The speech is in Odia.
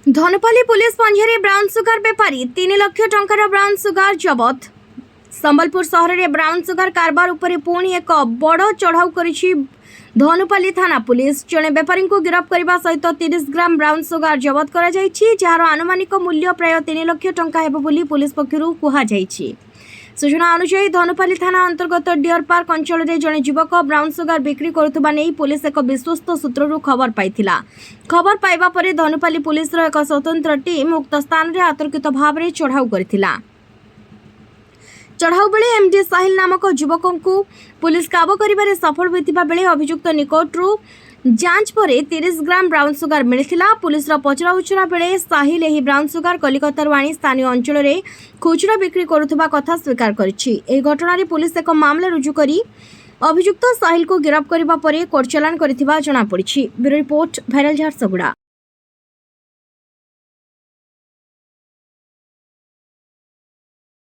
ଧନୁପାଲି ପୁଲିସ ପଞ୍ଝାରେ ବ୍ରାଉନ୍ ସୁଗାର ବେପାରୀ, 3 ଲକ୍ଷ ଟଙ୍କାର ବ୍ରାଉନ୍ ସୁଗାର ଜବତ। ସମ୍ବଲପୁର ସହରରେ ବ୍ରାଉନ୍ ସୁଗାର କାରବାର ଉପରେ ପୁଣି ଏକ ବଡ଼ ଚଢ଼ାଉ କରିଛି ଧନୁପାଲି ଥାନା ପୁଲିସ। ଜଣେ ବେପାରୀଙ୍କୁ ଗିରଫ କରିବା ସହିତ 30 ଗ୍ରାମ ବ୍ରାଉନ୍ ସୁଗାର ଜବତ କରାଯାଇଛି, ଯାହାର ଆନୁମାନିକ ମୂଲ୍ୟ ପ୍ରାୟ 3 ଲକ୍ଷ ଟଙ୍କା ହେବ ବୋଲି ପୁଲିସ ପକ୍ଷରୁ କୁହାଯାଇଛି। ସୂଚନା ଅନୁଯାୟୀ, ଧନୁପାଲି ଥାନା ଅନ୍ତର୍ଗତ ଡିଅର ପାର୍କ ଅଞ୍ଚଳରେ ଜଣେ ଯୁବକ ବ୍ରାଉନ୍ ସୁଗାର ବିକ୍ରି କରୁଥିବା ନେଇ ପୁଲିସ ଏକ ବିଶ୍ୱସ୍ତ ସୂତ୍ରରୁ ଖବର ପାଇଥିଲା। ଖବର ପାଇବା ପରେ ଧନୁପାଲି ପୁଲିସର ଏକ ସ୍ୱତନ୍ତ୍ର ଟିମ୍ ଉକ୍ତ ସ୍ଥାନରେ ଅତର୍କିତ ଭାବରେ ଚଢ଼ାଉ କରିଥିଲା। ଚଢ଼ାଉ ବେଳେ ଏମ୍ଡି ସାହିଲ ନାମକ ଯୁବକଙ୍କୁ ପୁଲିସ କାବୁ କରିବାରେ ସଫଳ ହୋଇଥିବା ବେଳେ ଅଭିଯୁକ୍ତ ନିକଟରୁ ଯାଞ୍ଚ ପରେ 30 ଗ୍ରାମ ବ୍ରାଉନ୍ ସୁଗାର ମିଳିଥିଲା। ପୁଲିସର ପଚରାଉଚରା ବେଳେ ସାହିଲ ଏହି ବ୍ରାଉନ୍ ସୁଗାର କଲିକତାରୁ ଆଣି ସ୍ଥାନୀୟ ଅଞ୍ଚଳରେ ଖୁଚୁରା ବିକ୍ରି କରୁଥିବା କଥା ସ୍ୱୀକାର କରିଛି। ଏହି ଘଟଣାରେ ପୁଲିସ ଏକ ମାମଲା ରୁଜୁ କରି ଅଭିଯୁକ୍ତ ସାହିଲକୁ ଗିରଫ କରିବା ପରେ କୋର୍ଟ ଚାଲାଣ କରିଥିବା ଜଣାପଡ଼ିଛି। Bureau report, viral Jharsuguda.